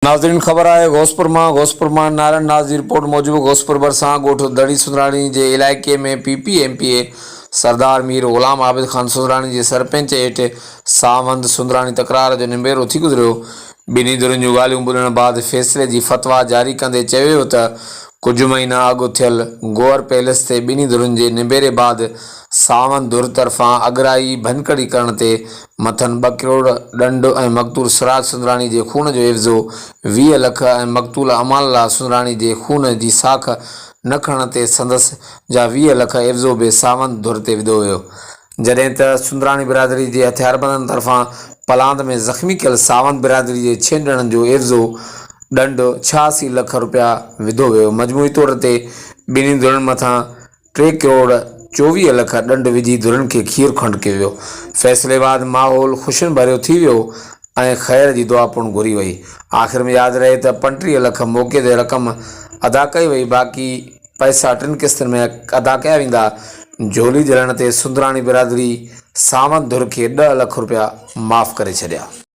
ناظرين خبر آهي غوثپور مان غوثپور مان نارائڻ ناز جي رپورٽ موجب غوثپور ڀرسان ڳوٺ دڙي سندراڻي جي علائقي ۾ P P M P A Sardar Mir Ghulam Abid Khan Sundrani جي سرپئنچ هيٺ ساوند سندراڻي تڪرار جو نبيرو ٿي گذريو ٻنهي ڌرين جون ڳالهيون ٻڌڻ بعد فيصلي جي فتويٰ جاري ڪندي چيو ويو ته ڪجهه مهينا اڳ ٿيل گوهر پيلس تي ٻنهي ڌرين جي نبيري بعد ساوند ڌر طرفان اڳرائي ڀڃڪڙي ڪرڻ تي مٿن ٻه ڪروڙ ڏنڊ ۽ مقتول سراج سندراڻي جي خون جو عيوضو 20 لک ۽ مقتول امان الله سندراڻي جي خون جي ساک نه کڻڻ تي سندس جا 20 لک عيوضو به ساوند ڌر تي وڌو ويو. جڏهن ته سندراڻي برادري جي هٿياربندن طرفان پلاند ۾ زخمي ڪيل ساوند برادري جي ڇهن ڄڻن جو عيوضو ڏنڊ 86 لک رپيا وڌو ويو. مجموعي طور تي ٻنهي ڌرين مٿان ٽي ڪروڙ 24 لک ڏنڊ وجهي ڌرين کي کير کنڊ ڪيو ويو. فيصلي بعد ماحول خوشين ڀريو ٿي ويو ۽ خير جي دعا پڻ گهري وئي. آخر ۾ ياد رهي ته 35 لک موقعي تي رقم ادا ڪئي وئي باقي پئسا ٽن قسطن ۾ ادا ڪيا ويندا. جهولي جهلڻ تي سندراڻي برادري ساوند ڌر کي ڏهه لک رپيا معاف ڪري ڇڏيا.